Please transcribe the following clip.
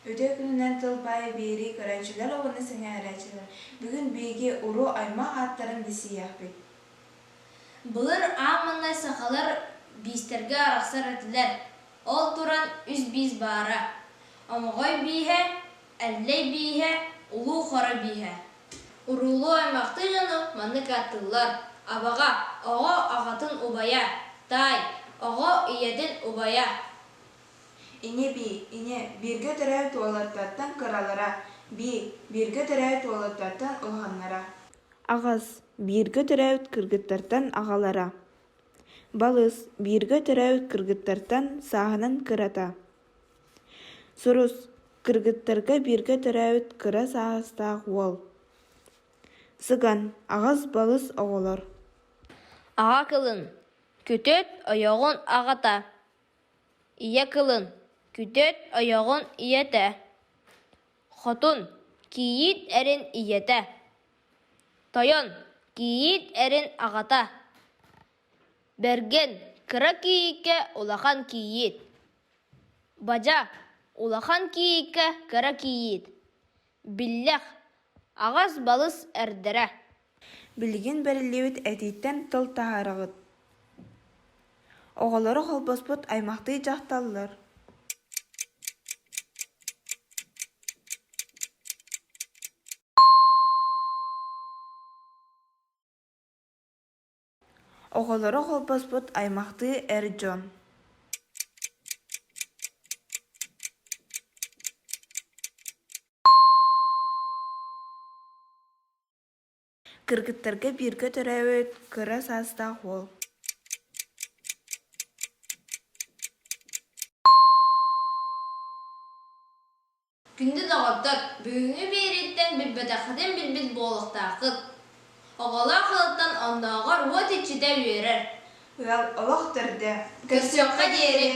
Үтүө күнүнэн тыл баайа биэрии көрөөччүлэр уонна сэҥээрээччилэр. Бүгүн биһиги уруу аймах ааттарын билсиһиэхпит. Былыр аан маҥнай сахалар биистэргэ арахсар этилэр. Ол туран үс биис баара: Омоҕой бииһэ, Эллэй бииһэ, Улуу Хоро бииһэ. Уруулуу аймахтыы дьону маннык ааттыыллар: абаҕа, оҕо аҕатын убайа, таай, оҕо ийэтин убайа. Иньэ бии, иньэ, бииргэ төрөөбүт уолаттартан кыралара, бии, бииргэ төрөөбүт уолаттартан улаханнара. Аҕас, бииргэ төрөөбүт кыргыттартан аҕалара. Балыс, бииргэ төрөөбүт кыргыттартан сааһынан кырата. Сурус, кыргыттарга бииргэ төрөөбүт кыра саастаах уол. Сыган, аҕас-балыс оҕолор. Аҕа кылын, күтүөт ойоҕун аҕата, ийэ кылын, күтүөт ойоҕун ийэтэ, хотун, кийиит эрин ийэтэ, тойон, кийиит эрин аҕата, бэргэн, кыра кийииккэ улахан кийиит, бадьа, улахан кийииккэ кыра кийиит, биллэх, аҕас-балыс эрдэрэ. Билигин бэриллибит этииттэн тыл таһаараҕыт. Оҕолоро холбоспут аймахтыы дьахталлар. Оҕолоро холбоспут аймахтыы эр дьон. Кыргыттарга бииргэ төрөөбүт кыра саастаах уол. Күндү доҕоттор, бүгүҥҥү биэрииттэн билбэтэххитин билбит буолуохтааххыт. Оҕолоох ыалтан оннооҕор уот иччитэ үөрэр. Ыал олох төрдө. Көрсүөххэ диэри!